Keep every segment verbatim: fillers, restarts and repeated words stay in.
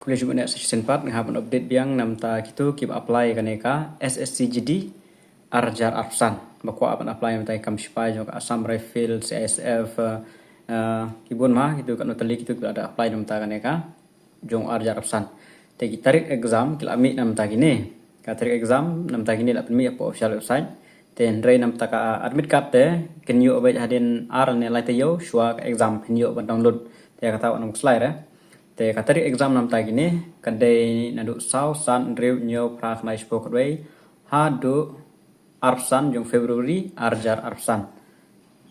Khublei shibun ïa sa shisien pat, nga hap ban update biang namta kito kiba apply kane ka S S C G D ar hajar arphew san. Ba kwah ban apply namta kam shipai jong ka Assam Rifle, C I S F, eh, eh, ki bun ma kito, katno tylli kito kiba la apply namta kane ka jong ar hajar arphew san. Te ki tarik exam ki la mih namta kine. Ka tarik exam namta kine la pynmih hapoh official website. Te hynrei namta ka admit card te kin ïoh beit hadien ar ne lai taïew shuwa ka exam, phin ïoh ban download. Te kata wat nym khuslai re. Te ka tarik exam namta kine ka dei naduh saw, san, hynriew, hynñiew, phra, khyndai, shiphew, khatwei haduh arphew san jong February ar hajar arphew san.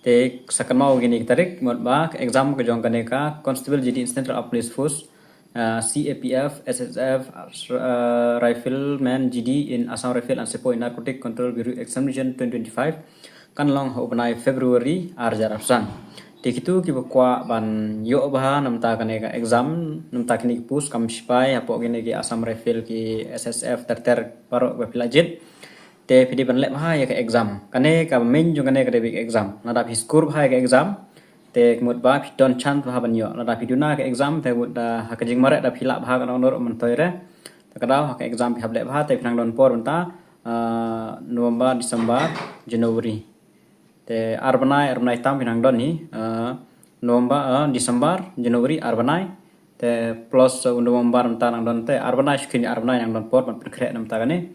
Te sa kynmaw kine ki tarik, mut ba ka exam ka jong kane ka Constable G D in Central Armed Police Force, ah, C A P F, S S F, ah, Rifleman G D in Assam Rifle and Sepoy Narcotic Control Bureau Examination twenty twenty-five kan long ha u bnai February ar hajar arphew san. Te kito kiba kwah ban ïoh bha namta kane ka exam, namta kine ki post kam shipai hapoh kine ki Assam Rifle, ki S S F, ter ter baroh ba phi la jied. Te phi dei ban leh bha ïa ka exam. Kane ka main jong kane ka dei beit ka exam. Lada phi score bha ïa ka exam, te ka mut ba phi don chance bha ban ïoh. Lada phi duna ka exam, te mut da ha ka jingmareh da phi lah bha ka nong nor myntoi re. Te ka daw ha ka exam phi hap leh bha, te phi nang don por mynta, ah, November, December, January. Te ar bnai, ar bnai tam phi nang don hi, ah, November, ah, December, January, ar bnai. Te plus, ah, u November mynta nang don, te ar bnai, shu kheiñ ar bnai nang don por ban pynkhreh namta kane.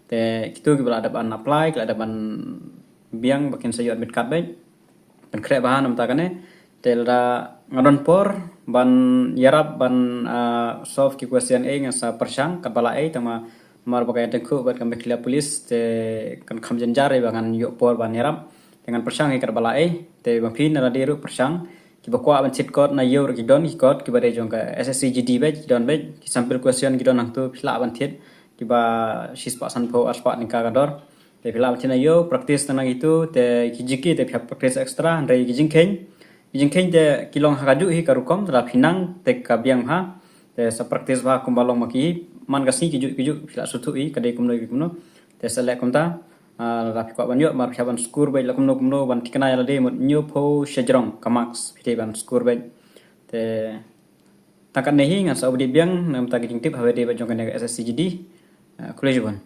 Te kito kiba la dep ban apply, ki la dep ban biang ba kin sa ïoh admit card beit, pynkhreh bha namta kane. Te lada nga don por ban ïarap ban, ah, solve ki question ei, ngan sa pyrshang katba lah ei, tangba namar ba ka ïatyngkhuh bad ka Meghalaya Police te kan kham jynjar ei ba ngan ïoh por ban ïarap. Te ngan pyrshang hi katba lah ei. Te ma phi na lade ruh pyrshang. Kiba kwah ban thied kot na ïew ruh ki don, ki kot kiba dei jong ka S S C G D beit ki don beit, ki sample question ki don hangto, phi lah ban thied, kiba shispah sanphew, arspah tyngka ka dor. Te phi lah ban thied na ïew, practice tang na kito, te ki G K te phi hap practice extra, hynrei ki jingkheiñ, ki jingkheiñ te ki long ha kajuh hi ka rukom, te lada phi nang te ka biang bha. Te sa practice bha kumba long ma ki, man ka sngi ki juh ki juh phi lah sngewthuh hi ka dei kumno ki kumno. Te sa leh kumta, ah, lada phi kwah ban ïoh, namar phi hap ban score beit la kumno kumno ban thikna ïa lade, mut hynñiewphew shajrong ka marks phi dei ban score beit. Te tang katne hi, ngan sa update biang namta ki jingtip ha ba dei beit jong kane ka S S C G D. Ah, khublei shibun.